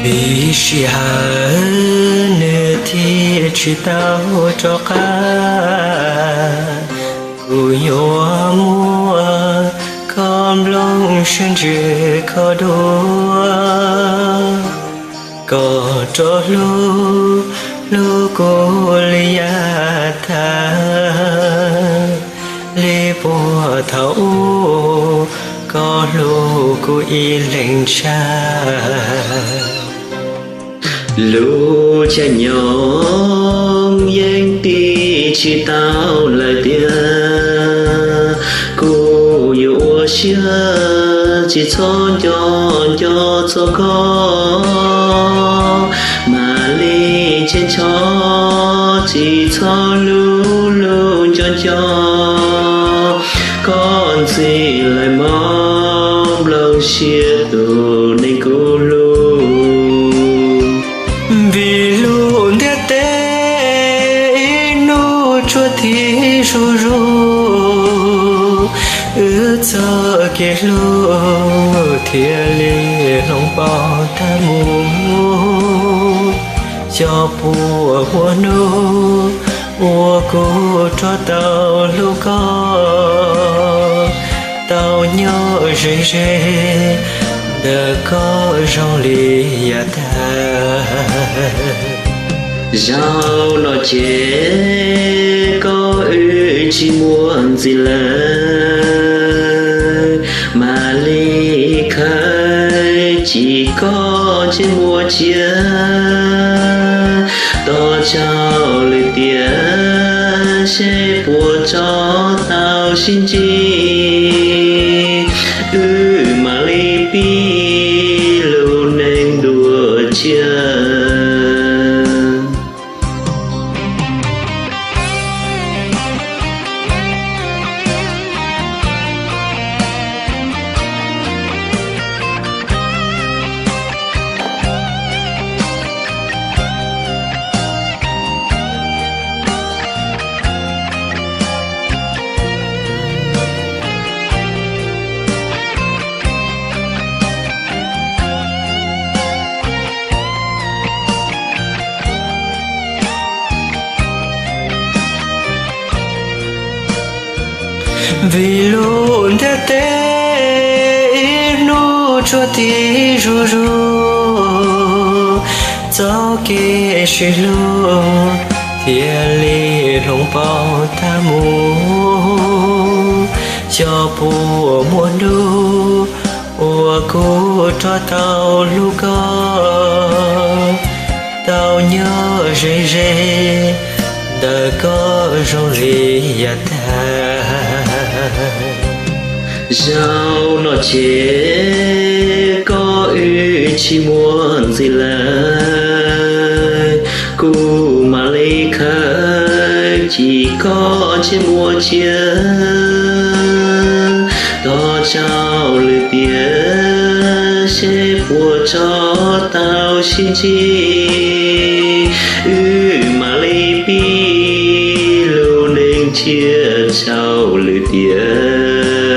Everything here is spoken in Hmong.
Vim sij hawm nws thiaj tsis tau rov qab, kuv yuav muab koj nplooj siab ntsws kho dua, kom rov hlub hlub kuv li yav tag, li puag thaum ub koj hlub kuv ib leeg tshaj. Lub caij nyoog yeej tiv tsis tau lawm tiag, kuv yuav ua siab tsis txhob nco nco txog koj, mam li cia nco tsis txhob lub lub nco nco koj ntxim lawm mog nplooj siab tus neeg kuv hlub. Vim lub ntiaj teb ib hnub tsuas tiv zuj zus, wb txoj kev hlub thiaj li hloov pauv tag mus. Xyov puas muaj hnub uas kuv rov tau hlub koj, tau nyob ze ze ntawm koj zoo li yav tag. Zaum no ces koj wb tsis muaj ntxiv lawm, mam li khaws cia koj ntsej muag cia, tos tsaug lwm tiam seb puas tso tau sib ntsib, wb mam li pib lub neej dua tshiab. Vim lub ntiaj teb ib hnub tsuas tiv zuj zus, txoj kev sib hlub thiaj li hloov pauv tag mus. Xyov puas muaj hnub uas kuv rov tau hlub koj, tau nyob ze ze ntawm koj zoo li yav tag. Zaum no ces koj wb tsis muaj ntxiv lawm, kuv mam li khaws cia koj ntsej muag cia, tos tsaug lwm tiam seb puas tso tau sib ntsib, wb mam li pib lub neej tshiab tsaug lwm tiam.